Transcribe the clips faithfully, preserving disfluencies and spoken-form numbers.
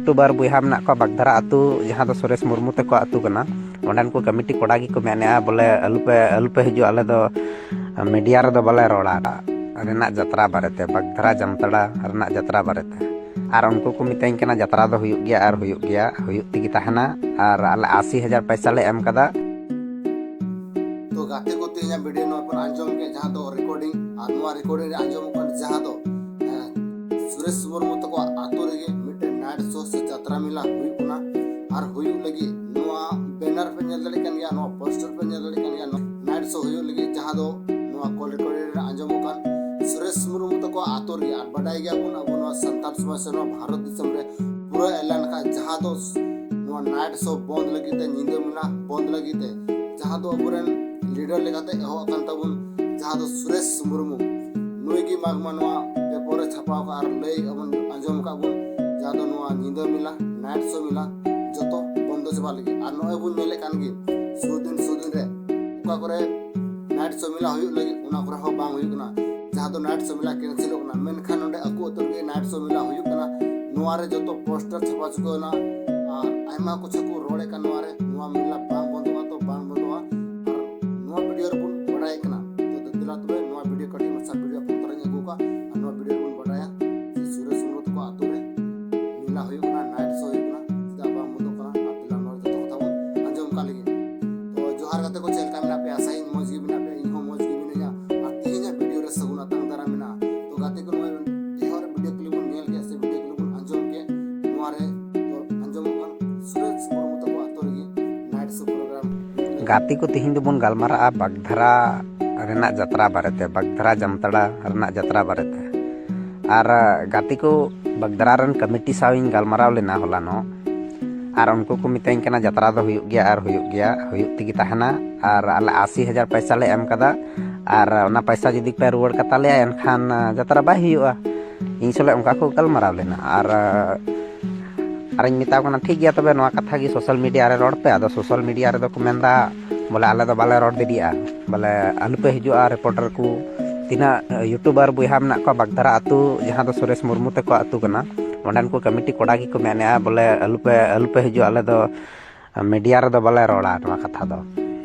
YouTuber ᱵᱚᱭᱦᱟ ᱢᱮᱱᱟᱜ ᱠᱚᱣᱟ ᱵᱟᱜᱽᱫᱷᱟᱨᱟ ᱟᱹᱛᱩ, ᱡᱟᱦᱟᱸ ᱫᱚ ᱥᱩᱨᱮᱥ ᱢᱩᱨᱢᱩ ᱛᱟᱠᱚ ᱟᱹᱛᱩ ᱠᱟᱱᱟ, ᱚᱸᱰᱮᱱ ᱠᱚ ᱠᱚᱢᱤᱴᱤ ᱠᱚᱲᱟ ᱜᱮᱠᱚ ᱢᱮᱱᱮᱜᱼᱟ ᱵᱚᱞᱮ, "ᱟᱞᱚᱯᱮ, ᱟᱞᱚᱯᱮ ᱦᱤᱡᱩᱜᱼᱟ, ᱟᱞᱮ ᱫᱚ ᱢᱤᱰᱤᱭᱟ ᱨᱮᱫᱚ ᱵᱟᱞᱮ ᱨᱚᱲᱟ, ᱨᱮᱱᱟᱜ ᱡᱟᱛᱨᱟ ᱵᱟᱨᱮᱛᱮ, ᱵᱟᱜᱽᱫᱷᱟᱨᱟ ᱡᱟᱢᱛᱟᱲᱟ ᱨᱮᱱᱟᱜ ᱡᱟᱛᱨᱟ ᱵᱟᱨᱮᱛᱮ᱾" ᱟᱨ ᱩᱱᱠᱩ ᱠᱚ ᱢᱤᱛᱟᱹᱧ ᱠᱟᱱᱟ, "ᱡᱟᱛᱨᱟ ᱫᱚ ᱦᱩᱭᱩᱜ ᱜᱮᱭᱟ ᱟᱨ ᱦᱩᱭᱩᱜ ᱜᱮᱭᱟ, ᱦᱩᱭᱩᱜ ᱛᱮᱜᱮ ᱛᱟᱦᱮᱱᱟ, ᱟᱨ ᱟᱞᱮ ᱟᱥᱤ ᱦᱟᱡᱟᱨ ᱯᱚᱭᱥᱟ ᱞᱮ ᱮᱢ ᱠᱟᱫᱟ᱾" ᱛᱚ ᱜᱟᱛᱮ ᱠᱚ, ᱛᱮᱦᱮᱧᱟᱜ ᱵᱷᱤᱰᱤᱭᱳ ᱱᱚᱣᱟ ᱵᱚᱱ ᱟᱸᱡᱚᱢ ᱠᱮᱫ, ᱡᱟᱦᱟᱸ ᱫᱚ ᱨᱮᱠᱚᱨᱰᱤᱝ, ᱟᱨ ᱱᱚᱣᱟ ᱨᱮᱠᱚᱨᱰᱤᱝ ᱨᱮ ᱟᱸᱡᱚᱢᱚᱜ ᱠᱟᱱᱟ, ᱡᱟᱦᱟᱸ ᱫᱚ, ᱮᱸ, ᱥᱩᱨᱮᱥ ᱢᱩᱨᱢᱩ ᱛᱟᱠᱚᱣᱟᱜ ᱟᱛᱳ ᱨᱮᱜᱮ ᱢᱤᱫᱴᱮᱱ ᱱᱟᱭᱤᱴ ᱥᱳ ᱥᱮ ᱡᱟᱛᱨᱟ ᱢᱮᱞᱟ ᱦᱩᱭᱩᱜ ᱠᱟᱱᱟ᱾ ᱟᱨ ᱦᱩᱭᱩᱜ ᱞᱟᱹᱜᱤᱫ ᱱᱚᱣᱟ ᱵᱮᱱᱟᱨ ᱯᱮ ᱧᱮᱞ ᱫᱟᱲᱮᱭᱟᱜ ᱠᱟᱱ ᱜᱮᱭᱟ, ᱱᱚᱣᱟ ᱯᱳᱥᱴᱟᱨ ᱯᱮ ᱧᱮᱞ ᱫᱟᱲᱮᱭᱟᱜ ᱠᱟᱱ ᱜᱮᱭᱟ, ᱱᱟᱭᱤᱴ ᱥᱳ ᱦᱩᱭᱩᱜ ᱞᱟᱹᱜᱤᱫ, ᱡᱟᱦᱟᱸ ᱫᱚ ᱱᱚᱣᱟ ᱠᱚᱞ ᱨᱮᱠᱚᱨᱰᱤᱝ ᱨᱮ ᱟᱸᱡᱚᱢᱚᱜ ᱠᱟᱱ ᱥᱩᱨᱮᱥ ᱢᱩᱨᱢᱩ ᱛᱟᱠᱚᱣᱟᱜ ᱟᱛᱳ ᱨᱮᱜᱮ᱾ ᱟᱨ ᱵᱟᱰᱟᱭ ᱜᱮᱭᱟᱵᱚᱱ, ᱟᱵᱚ ᱱᱚᱣᱟ ᱥᱟᱱᱛᱟᱲ ᱥᱚᱢᱟᱡᱽ ᱥᱮ ᱱᱚᱣᱟ ᱵᱷᱟᱨᱚᱛ ᱫᱤᱥᱚᱢ ᱨᱮ ᱯᱩᱨᱟᱹ ᱮᱞᱟᱱ ᱠᱷᱟᱡ, ᱡᱟᱦᱟᱸ ᱫᱚ ᱱᱚᱣᱟ ᱱᱟᱭᱤᱴ ᱥᱳ ᱵᱚᱱᱫ ᱞᱟᱹᱜᱤᱫ ᱛᱮ, ᱧᱤᱫᱟᱹ ᱢᱮᱞᱟ ᱵᱚᱱᱫ ᱞᱟᱹᱜᱤᱫ ᱛᱮ, ᱡᱟᱦᱟᱸ ᱫᱚ ᱟᱵᱚᱨᱮᱱ ᱞᱤᱰᱟᱨ ᱞᱮᱠᱟᱛᱮ ᱮᱦᱚᱵ ᱟᱠᱟᱱ ᱛᱟᱵᱚᱱ, ᱡᱟᱦᱟᱸ ᱫᱚ ᱥᱩᱨᱮᱥ ᱢᱩᱨᱢᱩ, ᱱᱩᱭ ᱜᱮ ᱵᱟᱝᱢᱟ ᱱᱚᱣᱟ ᱯᱮᱯᱟᱨ ᱨᱮ ᱪᱷᱟᱯᱟᱣ ᱟᱠᱟᱫ ᱟᱨ ᱞᱟᱹᱭ ᱟᱵᱚᱱ, ᱟᱸᱡᱚᱢ ᱟᱠᱟᱫ ᱵᱚᱱ, ᱡᱟᱦᱟᱸ ᱫᱚ ᱱᱚᱣᱟ ᱧᱤᱫᱟᱹ ᱢᱮᱞᱟ, ᱱᱟᱭᱤᱴ ᱥᱳ ᱢᱮᱞᱟ ᱡᱚᱛᱚ ᱵᱚᱱᱫᱚ ᱪᱟᱵᱟᱜ ᱞᱟᱹᱜᱤᱫ᱾ ᱟᱨ ᱱᱚᱜᱼᱚᱭ ᱵᱚᱱ ᱧᱮᱞᱮᱫ ᱠᱟᱱ ᱜᱮ, ᱥᱩᱨ ᱫᱤᱱ ᱥᱩᱨ ᱫᱤᱱ ᱨᱮ ᱚᱠᱟ ᱠᱚᱨᱮ ᱱᱟᱭᱤᱴ ᱥᱳ ᱢᱮᱞᱟ ᱦᱩᱭᱩᱜ ᱞᱟᱹᱜᱤᱫ, ᱚᱱᱟ ᱠᱚᱨᱮ ᱦᱚᱸ ᱵᱟᱝ ᱦᱩᱭᱩᱜ ᱠᱟᱱᱟ᱾ ᱡᱟᱦᱟᱸ ᱫᱚ ᱱᱟᱭᱤᱴ ᱥᱳ ᱢᱮᱞᱟ ᱠᱮᱱᱥᱮᱞᱚᱜ ᱠᱟᱱᱟ, ᱢᱮᱱᱠᱷᱟᱱ ᱱᱚᱰᱮ ᱟᱠᱚ ᱟᱹᱛᱩ ᱨᱮᱜᱮ ᱱᱟᱭᱤᱴ ᱥᱳ ᱢᱮᱞᱟ ᱦᱩᱭᱩᱜ ᱠᱟᱱᱟ᱾ ᱱᱚᱣᱟ ᱨᱮ ᱡᱚᱛᱚ ᱯᱳᱥᱴᱟᱨ ᱪᱷᱟᱯᱟ ᱪᱩᱠᱟᱹᱣ ᱮᱱᱟ, ᱟᱨ ᱟᱭᱢᱟ ᱠᱤᱪᱷᱩ ᱠᱚ ᱨᱚᱲᱮᱫ ᱠᱟᱱ ᱱᱚᱣᱟ ᱨᱮ, ᱱᱚᱣᱟ ᱢᱮᱞᱟ ᱵᱟᱝ ᱵᱚᱱᱫᱚᱜᱼᱟ, ᱛᱚ ᱵᱟᱝ ᱵᱚᱱᱫᱚᱜᱼᱟ᱾ ᱟᱨ ᱱᱚᱣᱟ ᱵᱷᱤᱰᱤᱭᱳ ᱨᱮᱵᱚᱱ ᱵᱟᱲᱟᱭ ᱠᱟᱱᱟ᱾ ᱛᱚ ᱫᱮᱞᱟ ᱛᱚᱵᱮ ᱱᱚᱣᱟ ᱵᱷᱤᱰᱤᱭᱳ ᱠᱟᱹᱴᱤᱡ ᱢᱟᱪᱷᱟ ᱵᱷᱤᱰᱤᱭᱳ ᱯᱚᱛᱚᱨ ᱤᱧ ᱟᱹᱜᱩ ᱠᱟᱜᱼᱟ, ᱟᱨ ᱱᱚᱣᱟ ᱵᱷᱤᱰᱤᱭᱳ ᱨᱮᱵᱚᱱ ᱵᱟᱲᱟᱭᱟ ᱡᱮ ᱥᱩᱨᱮᱥ ᱢᱩᱨᱢᱩ ᱛᱟᱠᱚ ᱟᱛᱳ ᱨᱮ ᱢᱮᱞᱟ ᱦᱩᱭᱩᱜ ᱠᱟᱱᱟ, ᱱᱟᱭᱤᱴ ᱥᱳ ᱦᱩᱭᱩᱜ ᱠᱟᱱᱟ, ᱪᱮᱫᱟᱜ ᱵᱟᱝ ᱵᱚᱱᱫᱚᱜ ᱠᱟᱱᱟ? ᱟᱨ ᱫᱮᱞᱟ ᱱᱚᱣᱟ ᱡᱚᱛᱚ ᱠᱟᱛᱷᱟ ᱵᱚᱱ ᱟᱸᱡᱚᱢ ᱠᱟᱜ ᱞᱮᱜᱮ᱾ ᱛᱚ ᱡᱚᱦᱟᱨ ᱜᱟᱛᱮ ᱠᱚ, ᱪᱮᱫ ᱞᱮᱠᱟ ᱢᱮᱱᱟᱜ ᱯᱮᱭᱟ? ᱟᱥᱟᱭᱟᱹᱧ ᱢᱚᱡᱽ ᱜᱮ ᱢᱮᱱᱟᱜ ᱯᱮᱭᱟ, ᱤᱧ ᱦᱚᱸ ᱢᱚᱡᱽ ᱜᱮ ᱢᱤᱱᱟᱹᱧᱟ᱾ ᱟᱨ ᱛᱮᱦᱮᱧᱟᱜ ᱵᱷᱤᱰᱤᱭᱳ ᱨᱮ ᱥᱟᱹᱜᱩᱱ ᱟᱛᱟᱝ ᱫᱟᱨᱟᱢ ᱢᱮᱱᱟᱜᱼᱟ᱾ ᱛᱚ ᱜᱟᱛᱮ ᱠᱚ, ᱱᱚᱜᱼᱚᱭ ᱮᱦᱚᱵ ᱨᱮ ᱵᱷᱤᱰᱤᱭᱳ ᱠᱞᱤᱯ ᱵᱚᱱ ᱧᱮᱞ ᱠᱮᱫ ᱥᱮ ᱵᱷᱤᱰᱤᱭᱳ ᱠᱞᱤᱯ ᱵᱚᱱ ᱟᱸᱡᱚᱢ ᱠᱮᱫ, ᱱᱚᱣᱟ ᱨᱮ ᱛᱚ ᱟᱸᱡᱚᱢᱚᱜ ᱠᱟᱱ ᱥᱩᱨᱮᱥ ᱢᱩᱨᱢᱩ ᱛᱟᱠᱚ ᱟᱛᱳ ᱨᱮᱜᱮ ᱱᱟᱭᱤᱴ ᱥᱳ ᱯᱨᱳᱜᱨᱟᱢ᱾ ᱜᱟᱛᱮ ᱠᱚ, ᱛᱮᱦᱮᱧ ᱫᱚᱵᱚᱱ ᱜᱟᱞᱢᱟᱨᱟᱜᱼᱟ ᱵᱟᱜᱽᱫᱷᱟᱨᱟ ᱨᱮᱱᱟᱜ ᱡᱟᱛᱨᱟ ᱵᱟᱨᱮᱛᱮ, ᱵᱟᱜᱽᱫᱷᱟᱨᱟ ᱡᱟᱢᱛᱟᱲᱟ ᱨᱮᱱᱟᱜ ᱡᱟᱛᱨᱟ ᱵᱟᱨᱮᱛᱮ᱾ ᱟᱨ ᱜᱟᱛᱮ ᱠᱚ, ᱵᱟᱜᱽᱫᱷᱟᱨᱟ ᱨᱮᱱ ᱠᱚᱢᱤᱴᱤ ᱥᱟᱶ ᱤᱧ ᱜᱟᱞᱢᱟᱨᱟᱣ ᱞᱮᱱᱟ ᱦᱚᱞᱟᱱᱚᱜ, ᱟᱨ ᱩᱱᱠᱩ ᱠᱚ ᱢᱤᱛᱟᱹᱧ ᱠᱟᱱᱟ, "ᱡᱟᱛᱨᱟ ᱫᱚ ᱦᱩᱭᱩᱜ ᱜᱮᱭᱟ ᱟᱨ ᱦᱩᱭᱩᱜ ᱜᱮᱭᱟ, ᱦᱩᱭᱩᱜ ᱛᱮᱜᱮ ᱛᱟᱦᱮᱱᱟ, ᱟᱨ ᱟᱞᱮ ᱟᱥᱤ ᱦᱟᱡᱟᱨ ᱯᱚᱭᱥᱟ ᱞᱮ ᱮᱢ ᱠᱟᱫᱟ, ᱟᱨ ᱚᱱᱟ ᱯᱚᱭᱥᱟ ᱡᱩᱫᱤ ᱯᱮ ᱨᱩᱣᱟᱹᱲ ᱠᱟᱛᱟ ᱞᱮᱭᱟ, ᱮᱱᱠᱷᱟᱱ ᱡᱟᱛᱨᱟ ᱵᱟᱭ ᱦᱩᱭᱩᱜᱼᱟ᱾" ᱤᱧ ᱥᱚᱞᱮ ᱚᱱᱠᱟ ᱠᱚ ᱜᱟᱞᱢᱟᱨᱟᱣ ᱞᱮᱱᱟ᱾ ᱟᱨ ᱟᱨᱤᱧ ᱢᱮᱛᱟ ᱠᱚ ᱠᱟᱱᱟ, "ᱴᱷᱤᱠ ᱜᱮᱭᱟ, ᱛᱚᱵᱮ ᱱᱚᱣᱟ ᱠᱟᱛᱷᱟ ᱜᱮ ᱥᱳᱥᱟᱞ ᱢᱤᱰᱤᱭᱟ ᱨᱮ ᱨᱚᱲ ᱯᱮ᱾" ᱟᱫᱚ ᱥᱳᱥᱟᱞ ᱢᱤᱰᱤᱭᱟ ᱨᱮᱫᱚ ᱠᱚ ᱢᱮᱱᱫᱟ ᱵᱚᱞᱮ, "ᱟᱞᱮ ᱫᱚ ᱵᱟᱞᱮ ᱨᱚᱲ ᱫᱟᱲᱮᱭᱟᱜᱼᱟ, ᱵᱚᱞᱮ ᱟᱞᱚᱯᱮ ᱦᱤᱡᱩᱜᱼᱟ ᱨᱤᱯᱳᱨᱴᱟᱨ ᱠᱚ, ᱛᱤᱱᱟᱹᱜ ᱭᱩᱴᱩᱵᱟᱨ ᱵᱚᱭᱦᱟ ᱢᱮᱱᱟᱜ ᱠᱚᱣᱟ ᱵᱟᱜᱽᱫᱷᱟᱨᱟ ᱟᱹᱛᱩ, ᱡᱟᱦᱟᱸ ᱫᱚ ᱥᱩᱨᱮᱥ ᱢᱩᱨᱢᱩ ᱛᱟᱠᱚ ᱟᱹᱛᱩ ᱠᱟᱱᱟ, ᱚᱸᱰᱮᱱ ᱠᱚ ᱠᱚᱢᱤᱴᱤ ᱠᱚᱲᱟ ᱜᱮᱠᱚ ᱢᱮᱱᱮᱜᱼᱟ ᱵᱚᱞᱮ, "ᱟᱞᱚᱯᱮ, ᱟᱞᱚᱯᱮ ᱦᱤᱡᱩᱜᱼᱟ, ᱟᱞᱮ ᱫᱚ ᱢᱤᱰᱤᱭᱟ ᱨᱮᱫᱚ ᱵᱟᱞᱮ ᱨᱚᱲᱟ ᱱᱚᱣᱟ ᱠᱟᱛᱷᱟ ᱫᱚ᱾"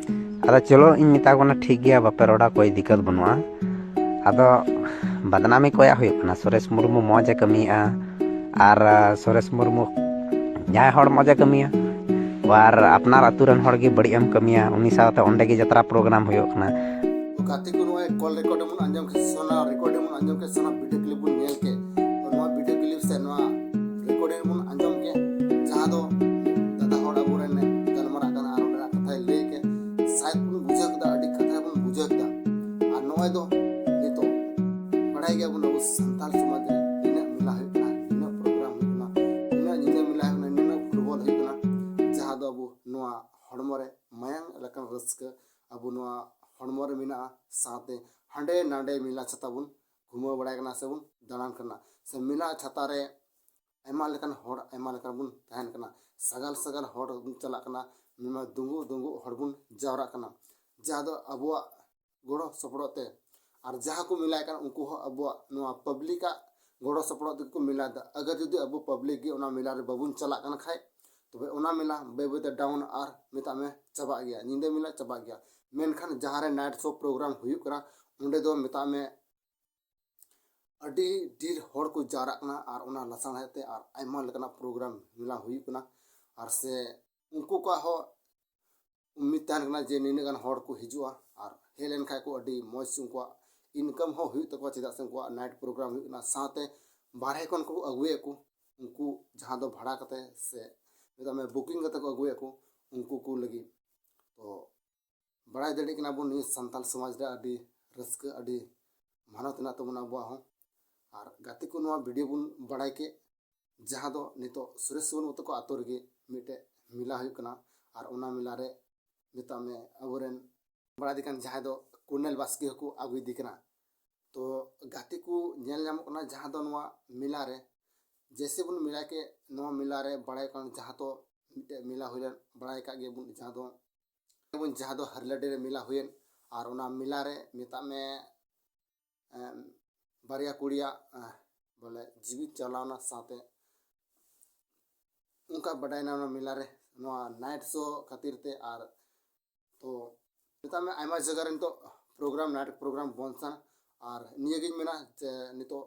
ᱟᱫᱚ ᱪᱚᱞᱚ, ᱤᱧ ᱢᱮᱛᱟ ᱠᱚ ᱠᱟᱱᱟ, "ᱴᱷᱤᱠ ᱜᱮᱭᱟ, ᱵᱟᱯᱮ ᱨᱚᱲᱟ, ᱠᱳᱭ ᱫᱤᱠᱠᱟᱛ ᱵᱟᱹᱱᱩᱜᱼᱟ᱾" ᱟᱫᱚ ᱵᱟᱫᱱᱟᱢᱤ ᱠᱚᱭᱟᱜ ᱦᱩᱭᱩᱜ ᱠᱟᱱᱟ, ᱥᱩᱨᱮᱥ ᱢᱩᱨᱢᱩ ᱢᱚᱡᱽ ᱮ ᱠᱟᱹᱢᱤᱭᱮᱜᱼᱟ, ᱟᱨ ᱥᱩᱨᱮᱥ ᱢᱩᱨᱢᱩ ᱡᱟᱦᱟᱸᱭ ᱦᱚᱲ ᱢᱚᱡᱽ ᱮ ᱠᱟᱹᱢᱤᱭᱟ, ᱟᱨ ᱟᱯᱱᱟᱨ ᱟᱹᱛᱩ ᱨᱮᱱ ᱦᱚᱲ ᱜᱮ ᱵᱟᱹᱲᱤᱡ ᱮᱢ ᱠᱟᱹᱢᱤᱭᱟ, ᱩᱱᱤ ᱥᱟᱶᱛᱮ ᱚᱸᱰᱮ ᱜᱮ ᱡᱟᱛᱨᱟ ᱯᱨᱳᱜᱨᱟᱢ ᱦᱩᱭᱩᱜ ᱠᱟᱱᱟ᱾ ᱜᱟᱛᱮ ᱠᱚ, ᱱᱚᱜᱼᱚᱭ ᱠᱚᱞ ᱨᱮᱠᱚᱨᱰ ᱵᱚᱱ ᱟᱸᱡᱚᱢ ᱠᱮᱫ, ᱥᱮ ᱚᱱᱟ ᱨᱮᱠᱚᱨᱰ ᱵᱚᱱ ᱟᱸᱡᱚᱢ ᱠᱮᱫ, ᱥᱮ ᱚᱱᱟ ᱵᱷᱤᱰᱤᱭᱳ ᱠᱞᱤᱯ ᱵᱚᱱ ᱧᱮᱞ ᱠᱮᱫ, ᱛᱚ ᱱᱚᱣᱟ ᱵᱷᱤᱰᱤᱭᱳ ᱠᱞᱤᱯ ᱥᱮ ᱱᱚᱣᱟ ᱨᱮᱠᱚᱨᱰ ᱵᱚᱱ ᱟᱸᱡᱚᱢ ᱠᱮᱫ, ᱡᱟᱦᱟᱸ ᱫᱚ ᱫᱟᱫᱟ ᱦᱚᱲ ᱟᱵᱚᱨᱮᱱ ᱜᱟᱞᱢᱟᱨᱟᱜ ᱠᱟᱱᱟ ᱟᱨ ᱚᱸᱰᱮᱱᱟᱜ ᱠᱟᱛᱷᱟᱭ ᱞᱟᱹᱭ ᱠᱮᱫ, ᱥᱟᱭᱮᱫ ᱵᱚᱱ ᱵᱩᱡᱷᱟᱹᱣ ᱠᱮᱫᱟ, ᱟᱹᱰᱤ ᱠᱟᱛᱷᱟ ᱵᱚᱱ ᱵᱩᱡᱷᱟᱹᱣ ᱠᱮᱫᱟ᱾ ᱟᱨ ᱱᱚᱜᱼᱚᱭ ᱫᱚ ᱱᱤᱛᱚᱜ ᱵᱟᱲᱟᱭ ᱜᱮᱭᱟᱵᱚᱱ, ᱟᱵᱚ ᱥᱟᱱᱛᱟᱲ ᱥᱚᱢᱟᱡᱽ ᱨᱮ ᱱᱤᱱᱟᱹᱜ ᱢᱮᱞᱟ ᱦᱩᱭᱩᱜ ᱠᱟᱱᱟ, ᱱᱤᱱᱟᱹᱜ ᱯᱨᱳᱜᱨᱟᱢ ᱦᱩᱭᱩᱜ ᱠᱟᱱᱟ, ᱱᱤᱱᱟᱹᱜ ᱧᱤᱫᱟᱹ ᱢᱮᱞᱟ ᱦᱩᱭᱩᱜ ᱠᱟᱱᱟ, ᱱᱤᱱᱟᱹᱜ ᱯᱷᱩᱴᱵᱚᱞ ᱦᱩᱭᱩᱜ ᱠᱟᱱᱟ, ᱡᱟᱦᱟᱸ ᱫᱚ ᱟᱵᱚ ᱱᱚᱣᱟ ᱦᱚᱲᱢᱚ ᱨᱮ ᱢᱟᱭᱟᱝ ᱞᱮᱠᱟᱱ ᱨᱟᱹᱥᱠᱟᱹ ᱟᱵᱚ ᱱᱚᱣᱟ ᱦᱚᱲᱢᱚ ᱨᱮ ᱢᱮᱱᱟᱜᱼᱟ᱾ ᱥᱟᱶᱛᱮ ᱦᱟᱸᱰᱮ ᱱᱟᱰᱮ ᱢᱮᱞᱟ ᱪᱷᱟᱛᱟ ᱵᱚᱱ ᱜᱷᱩᱢᱟᱹᱣ ᱵᱟᱲᱟᱭ ᱠᱟᱱᱟ ᱥᱮᱵᱚᱱ ᱫᱟᱬᱟᱱ ᱠᱟᱱᱟ, ᱥᱮ ᱢᱮᱞᱟ ᱪᱷᱟᱛᱟ ᱨᱮ ᱟᱭᱢᱟ ᱞᱮᱠᱟᱱ ᱦᱚᱲ, ᱟᱭᱢᱟ ᱞᱮᱠᱟᱱ ᱵᱚᱱ ᱛᱟᱦᱮᱱ ᱠᱟᱱᱟ, ᱥᱟᱜᱟᱞ ᱥᱟᱜᱟᱞ ᱦᱚᱲ ᱵᱚᱱ ᱪᱟᱞᱟᱜ ᱠᱟᱱᱟ, ᱢᱤᱢᱟ ᱫᱩᱸᱜᱩᱜ ᱫᱩᱸᱜᱩᱜ ᱦᱚᱲ ᱵᱚᱱ ᱡᱟᱣᱨᱟᱜ ᱠᱟᱱᱟ, ᱡᱟᱦᱟᱸ ᱫᱚ ᱟᱵᱚᱣᱟᱜ ᱜᱚᱲᱚ ᱥᱚᱯᱚᱦᱚᱫ ᱛᱮ᱾ ᱟᱨ ᱡᱟᱦᱟᱸ ᱠᱚ ᱢᱮᱞᱟᱭ ᱠᱟᱱᱟ, ᱩᱱᱠᱩ ᱦᱚᱸ ᱟᱵᱚᱣᱟᱜ ᱱᱚᱣᱟ ᱯᱟᱵᱽᱞᱤᱠᱟᱜ ᱜᱚᱲᱚ ᱥᱚᱯᱚᱦᱚᱫ ᱛᱮᱜᱮ ᱠᱚ ᱢᱮᱞᱟᱭᱮᱫᱟ᱾ ᱟᱜᱟᱨ ᱡᱩᱫᱤ ᱟᱵᱚ ᱯᱟᱵᱽᱞᱤᱠ ᱜᱮ ᱚᱱᱟ ᱢᱮᱞᱟ ᱨᱮ ᱵᱟᱵᱚᱱ ᱪᱟᱞᱟᱜ ᱠᱟᱱ ᱠᱷᱟᱡ, ᱛᱚᱵᱮ ᱚᱱᱟ ᱢᱮᱞᱟ ᱵᱟᱹᱭ ᱵᱟᱹᱭ ᱛᱮ ᱰᱟᱣᱩᱱ ᱟᱨ ᱢᱮᱛᱟᱜ ᱢᱮ ᱪᱟᱵᱟᱜ ᱜᱮᱭᱟ, ᱧᱤᱫᱟᱹ ᱢᱮᱞᱟ ᱪᱟᱵᱟᱜ ᱜᱮᱭᱟ᱾ ᱢᱮᱱᱠᱷᱟᱱ ᱡᱟᱦᱟᱸ ᱨᱮ ᱱᱟᱭᱤᱴ ᱥᱳ ᱯᱨᱳᱜᱨᱟᱢ ᱦᱩᱭᱩᱜ ᱠᱟᱱᱟ, ᱚᱸᱰᱮ ᱫᱚ ᱢᱮᱛᱟᱜ ᱢᱮ ᱟᱹᱰᱤ ᱰᱷᱮᱨ ᱦᱚᱲ ᱠᱚ ᱡᱟᱣᱨᱟᱜ ᱠᱟᱱᱟ ᱟᱨ ᱚᱱᱟ ᱞᱟᱥᱟᱲᱦᱮᱫ ᱛᱮ ᱟᱨ ᱟᱭᱢᱟ ᱞᱮᱠᱟᱱᱟᱜ ᱯᱨᱳᱜᱨᱟᱢ ᱢᱮᱞᱟ ᱦᱩᱭᱩᱜ ᱠᱟᱱᱟ᱾ ᱟᱨ ᱥᱮ ᱩᱱᱠᱩ ᱠᱚᱣᱟᱜ ᱦᱚᱸ ᱩᱢᱤᱫ ᱛᱟᱦᱮᱱ ᱠᱟᱱᱟ ᱡᱮ ᱱᱤᱱᱟᱹᱜ ᱜᱟᱱ ᱦᱚᱲ ᱠᱚ ᱦᱤᱡᱩᱜᱼᱟ ᱟᱨ ᱦᱮᱡ ᱞᱮᱱᱠᱷᱟᱡ ᱠᱚ ᱟᱹᱰᱤ ᱢᱚᱡᱽ ᱩᱱᱠᱩᱣᱟᱜ ᱤᱱᱠᱟᱢ ᱦᱚᱸ ᱦᱩᱭᱩᱜ ᱛᱟᱠᱚᱣᱟ, ᱪᱮᱫᱟᱜ ᱥᱮ ᱩᱱᱠᱩᱣᱟᱜ ᱱᱟᱭᱤᱴ ᱯᱨᱳᱜᱨᱟᱢ ᱦᱩᱭᱩᱜ ᱠᱟᱱᱟ᱾ ᱥᱟᱶᱛᱮ ᱵᱟᱨᱦᱮ ᱠᱷᱚᱱ ᱠᱚ ᱟᱹᱜᱩᱭᱮᱫ ᱠᱚ, ᱩᱱᱠᱩ ᱡᱟᱦᱟᱸ ᱫᱚ ᱵᱷᱟᱲᱟ ᱠᱟᱛᱮ ᱥᱮ ᱢᱮᱛᱟᱜ ᱢᱮ ᱵᱩᱠᱤᱝ ᱠᱟᱛᱮ ᱠᱚ ᱟᱹᱜᱩᱭᱮᱫ ᱠᱚ, ᱩᱱᱠᱩ ᱠᱚ ᱞᱟᱹᱜᱤᱫ᱾ ᱛᱚ ᱵᱟᱲᱟᱭ ᱫᱟᱲᱮᱭᱟᱜ ᱠᱟᱱᱟ ᱵᱚᱱ, ᱱᱤᱭᱟᱹ ᱥᱟᱱᱛᱟᱞ ᱥᱚᱢᱟᱡᱽ ᱨᱮ ᱟᱹᱰᱤ ᱨᱟᱹᱥᱠᱟᱹ, ᱟᱹᱰᱤ ᱢᱟᱱᱚᱛ ᱢᱮᱱᱟᱜ ᱛᱟᱵᱚᱱᱟ ᱟᱵᱚᱣᱟᱜ ᱦᱚᱸ᱾ ᱟᱨ ᱜᱟᱛᱮ ᱠᱚ, ᱱᱚᱣᱟ ᱵᱷᱤᱰᱤᱭᱳ ᱵᱚᱱ ᱵᱟᱲᱟᱭ ᱠᱮᱫ, ᱡᱟᱦᱟᱸ ᱫᱚ ᱱᱤᱛᱚᱜ ᱥᱩᱨᱮᱥ ᱥᱚᱨᱮᱱ ᱛᱟᱠᱚ ᱟᱛᱳ ᱨᱮᱜᱮ ᱢᱤᱫᱴᱮᱡ ᱢᱮᱞᱟ ᱦᱩᱭᱩᱜ ᱠᱟᱱᱟ᱾ ᱟᱨ ᱚᱱᱟ ᱢᱮᱞᱟ ᱨᱮ ᱢᱮᱛᱟᱜ ᱢᱮ ᱟᱵᱚᱨᱮᱱ ᱵᱟᱲᱟᱭ ᱫᱮ ᱠᱟᱱ ᱡᱟᱦᱟᱸᱭ ᱫᱚ ᱠᱚᱨᱱᱮᱞ ᱵᱟᱥᱠᱮ ᱦᱚᱸᱠᱚ ᱟᱹᱜᱩᱭᱮᱫᱮ ᱠᱟᱱᱟ᱾ ᱛᱚ ᱜᱟᱛᱮ ᱠᱚ, ᱧᱮᱞ ᱧᱟᱢᱚᱜ ᱠᱟᱱᱟ ᱡᱟᱦᱟᱸ ᱫᱚ ᱱᱚᱣᱟ ᱢᱮᱞᱟ ᱨᱮ, ᱡᱮᱭᱥᱮ ᱵᱚᱱ ᱢᱮᱞᱟ ᱠᱮᱫ, ᱱᱚᱣᱟ ᱢᱮᱞᱟ ᱨᱮ ᱵᱟᱲᱟᱭ ᱠᱟᱱ ᱡᱟᱦᱟᱸ ᱫᱚ ᱢᱤᱫᱴᱮᱡ ᱢᱮᱞᱟ ᱦᱩᱭ ᱞᱮᱱ, ᱵᱟᱲᱟᱭ ᱠᱟᱜ ᱜᱮᱭᱟᱵᱚᱱ, ᱡᱟᱦᱟᱸ ᱫᱚ ᱡᱮᱢᱚᱱ ᱡᱟᱦᱟᱸ ᱫᱚ ᱦᱟᱨᱞᱟᱰᱤ ᱨᱮ ᱢᱮᱞᱟ ᱦᱩᱭᱮᱱ, ᱟᱨ ᱚᱱᱟ ᱢᱮᱞᱟ ᱨᱮ ᱢᱮᱛᱟᱜ ᱢᱮ, ᱮᱢ, ᱵᱟᱨᱭᱟ ᱠᱩᱲᱤᱭᱟᱜ, ᱮ, ᱵᱚᱞᱮ ᱡᱤᱣᱤ ᱪᱟᱞᱟᱣᱱᱟ, ᱥᱟᱶᱛᱮ ᱚᱱᱠᱟ ᱵᱟᱰᱟᱭᱮᱱᱟ ᱚᱱᱟ ᱢᱮᱞᱟ ᱨᱮ ᱱᱚᱣᱟ ᱱᱟᱭᱤᱴ ᱥᱳ ᱠᱷᱟᱹᱛᱤᱨ ᱛᱮ᱾ ᱟᱨ ᱛᱚ ᱢᱮᱛᱟᱜ ᱢᱮ ᱟᱭᱢᱟ ᱡᱟᱭᱜᱟ ᱨᱮ ᱱᱤᱛᱚᱜ ᱯᱨᱳᱜᱨᱟᱢ, ᱱᱟᱭᱤᱴ ᱯᱨᱳᱜᱨᱟᱢ ᱵᱚᱱᱫ ᱥᱟᱱ᱾ ᱟᱨ ᱱᱤᱭᱟᱹᱜᱤᱧ ᱢᱮᱱᱟ ᱡᱮ ᱱᱤᱛᱚᱜ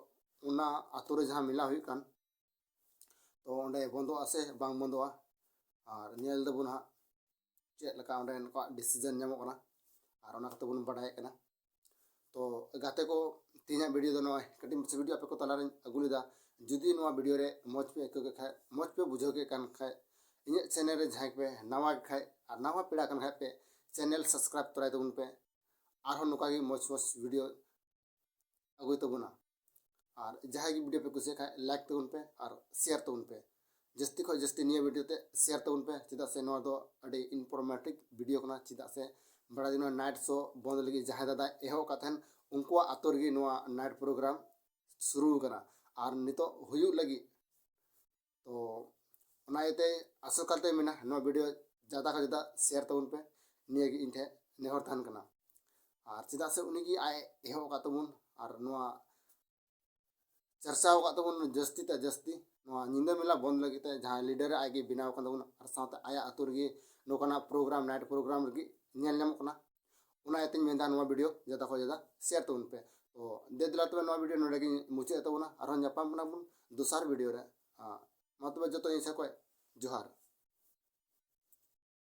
ᱚᱱᱟ ᱟᱛᱳ ᱨᱮ ᱡᱟᱦᱟᱸ ᱢᱮᱞᱟ ᱦᱩᱭᱩᱜ ᱠᱟᱱ, ᱛᱚ ᱚᱸᱰᱮ ᱵᱚᱱᱫᱚᱜᱼᱟ ᱥᱮ ᱵᱟᱝ ᱵᱚᱱᱫᱚᱜᱼᱟ, ᱟᱨ ᱧᱮᱞ ᱫᱟᱵᱚᱱ ᱦᱟᱸᱜ ᱪᱮᱫ ᱞᱮᱠᱟ ᱚᱸᱰᱮ ᱱᱩᱠᱩᱣᱟᱜ ᱰᱤᱥᱤᱡᱚᱱ ᱧᱟᱢᱚᱜ ᱠᱟᱱᱟ, ᱟᱨ ᱚᱱᱟ ᱠᱚᱛᱮ ᱵᱚᱱ ᱵᱟᱰᱟᱭᱮᱫ ᱠᱟᱱᱟ᱾ ᱛᱚ ᱜᱟᱛᱮ ᱠᱚ, ᱛᱮᱦᱮᱧᱟᱜ ᱵᱷᱤᱰᱤᱭᱳ ᱫᱚ ᱱᱚᱜᱼᱚᱭ ᱠᱟᱹᱴᱤᱡ ᱢᱟᱪᱷᱟ ᱵᱷᱤᱰᱤᱭᱳ ᱟᱯᱮ ᱠᱚ ᱛᱟᱞᱟᱨᱮᱧ ᱟᱹᱜᱩ ᱞᱮᱫᱟ᱾ ᱡᱩᱫᱤ ᱱᱚᱣᱟ ᱵᱷᱤᱰᱤᱭᱳ ᱨᱮ ᱢᱚᱡᱽ ᱯᱮ ᱟᱹᱭᱠᱟᱹᱣ ᱠᱮᱫ ᱠᱷᱟᱡ, ᱢᱚᱡᱽ ᱯᱮ ᱵᱩᱡᱷᱟᱹᱣ ᱠᱮᱫ ᱠᱟᱱ ᱠᱷᱟᱡ, ᱤᱧᱟᱹᱜ ᱪᱮᱱᱮᱞ ᱨᱮ ᱡᱟᱦᱟᱸᱭ ᱯᱮ ᱱᱟᱣᱟ ᱜᱮ ᱠᱷᱟᱡ ᱟᱨ ᱱᱟᱣᱟ ᱯᱮᱲᱟ ᱠᱟᱱ ᱠᱷᱟᱡ ᱯᱮ, ᱪᱮᱱᱮᱞ ᱥᱟᱵᱥᱠᱨᱟᱭᱤᱵ ᱛᱚᱨᱟᱭ ᱛᱟᱵᱚᱱ ᱯᱮ᱾ ᱟᱨᱦᱚᱸ ᱱᱚᱝᱠᱟ ᱜᱮ ᱢᱚᱡᱽ ᱢᱚᱡᱽ ᱵᱷᱤᱰᱤᱭᱳ ᱟᱹᱜᱩᱭ ᱛᱟᱵᱚᱱᱟ᱾ ᱟᱨ ᱡᱟᱦᱟᱸᱭ ᱜᱮ ᱵᱷᱤᱰᱤᱭᱳ ᱯᱮ ᱠᱩᱥᱤᱭᱟᱜ ᱠᱷᱟᱡ ᱞᱟᱭᱤᱠ ᱛᱟᱵᱚᱱ ᱯᱮ ᱟᱨ ᱥᱮᱭᱟᱨ ᱛᱟᱵᱚᱱ ᱯᱮ᱾ ᱡᱟᱹᱥᱛᱤ ᱠᱷᱚᱱ ᱡᱟᱹᱥᱛᱤ ᱱᱤᱭᱟᱹ ᱵᱷᱤᱰᱤᱭᱳ ᱛᱮ ᱥᱮᱭᱟᱨ ᱛᱟᱵᱚᱱ ᱯᱮ, ᱪᱮᱫᱟᱜ ᱥᱮ ᱱᱚᱣᱟ ᱫᱚ ᱟᱹᱰᱤ ᱤᱱᱯᱷᱚᱨᱢᱮᱴᱤᱵᱷ ᱵᱷᱤᱰᱤᱭᱳ ᱠᱟᱱᱟ᱾ ᱪᱮᱫᱟᱜ ᱥᱮ ᱵᱟᱲᱟᱭ ᱫᱤᱱ ᱱᱟᱭᱤᱴ ᱥᱳ ᱵᱚᱱᱫ ᱞᱟᱹᱜᱤᱫ ᱡᱟᱦᱟᱸᱭ ᱫᱟᱫᱟ ᱮᱦᱚᱵ ᱟᱠᱟᱫ ᱛᱟᱦᱮᱱ, ᱩᱱᱠᱩᱣᱟᱜ ᱟᱛᱳ ᱨᱮᱜᱮ ᱱᱚᱣᱟ ᱱᱟᱭᱤᱴ ᱯᱨᱳᱜᱨᱟᱢ ᱥᱩᱨᱩ ᱟᱠᱟᱱᱟ ᱟᱨ ᱱᱤᱛᱚᱜ ᱦᱩᱭᱩᱜ ᱞᱟᱹᱜᱤᱫ᱾ ᱛᱚ ᱚᱱᱟ ᱤᱭᱟᱹᱛᱮ ᱟᱥᱚᱠᱟᱭᱛᱮ ᱢᱮᱱᱟ ᱱᱚᱣᱟ ᱵᱷᱤᱰᱤᱭᱳ ᱡᱟᱫᱟ ᱠᱷᱚᱱ ᱡᱟᱫᱟ ᱥᱮᱭᱟᱨ ᱛᱟᱵᱚᱱ ᱯᱮ, ᱱᱤᱭᱟᱹ ᱜᱮ ᱤᱧ ᱴᱷᱮᱱ ᱱᱮᱦᱚᱨ ᱛᱟᱦᱮᱱ ᱠᱟᱱᱟ᱾ ᱟᱨ ᱪᱮᱫᱟᱜ ᱥᱮ ᱩᱱᱤ ᱜᱮ ᱟᱡ ᱮᱦᱚᱵ ᱟᱠᱟᱫ ᱛᱟᱵᱚᱱ ᱟᱨ ᱱᱚᱣᱟ ᱪᱟᱨᱪᱟᱣ ᱟᱠᱟᱫ ᱛᱟᱵᱚᱱ ᱡᱟᱹᱥᱛᱤ ᱛᱮ ᱡᱟᱹᱥᱛᱤ ᱱᱚᱣᱟ ᱧᱤᱫᱟᱹ ᱢᱮᱞᱟ ᱵᱚᱱᱫ ᱞᱟᱹᱜᱤᱫ ᱛᱮ ᱡᱟᱦᱟᱸᱭ ᱞᱤᱰᱟᱨ ᱟᱡ ᱜᱮ ᱵᱮᱱᱟᱣ ᱟᱠᱟᱱ ᱛᱟᱵᱚᱱᱟ, ᱟᱨ ᱥᱟᱶᱛᱮ ᱟᱭᱟᱜ ᱟᱹᱛᱩ ᱨᱮᱜᱮ ᱱᱚᱝᱠᱟᱱᱟᱜ ᱯᱨᱳᱜᱨᱟᱢ, ᱱᱟᱭᱤᱴ ᱯᱨᱳᱜᱨᱟᱢ ᱞᱟᱹᱜᱤᱫ ᱧᱮᱞ ᱧᱟᱢᱚᱜ ᱠᱟᱱᱟ᱾ ᱚᱱᱟ ᱤᱭᱟᱹᱛᱮᱧ ᱢᱮᱱᱫᱟ ᱱᱚᱣᱟ ᱵᱷᱤᱰᱤᱭᱳ ᱡᱟᱫᱟ ᱠᱷᱚᱱ ᱡᱟᱫᱟ ᱥᱮᱭᱟᱨ ᱛᱟᱵᱚᱱ ᱯᱮ᱾ ᱛᱚ ᱫᱮ ᱫᱮᱞᱟ ᱛᱚᱵᱮ ᱱᱚᱣᱟ ᱵᱷᱤᱰᱤᱭᱳ ᱱᱚᱰᱮ ᱜᱮᱧ ᱢᱩᱪᱟᱹᱫ ᱛᱟᱵᱚᱱᱟ, ᱟᱨᱦᱚᱸ ᱧᱟᱯᱟᱢ ᱠᱟᱱᱟ ᱵᱚᱱ ᱫᱚᱥᱟᱨ ᱵᱷᱤᱰᱤᱭᱳ ᱨᱮ᱾ ᱟᱸ, ᱢᱟ ᱛᱚᱵᱮ ᱡᱚᱛᱚ ᱤᱧ ᱥᱮᱫ ᱠᱷᱚᱱ ᱡᱚᱦᱟᱨ᱾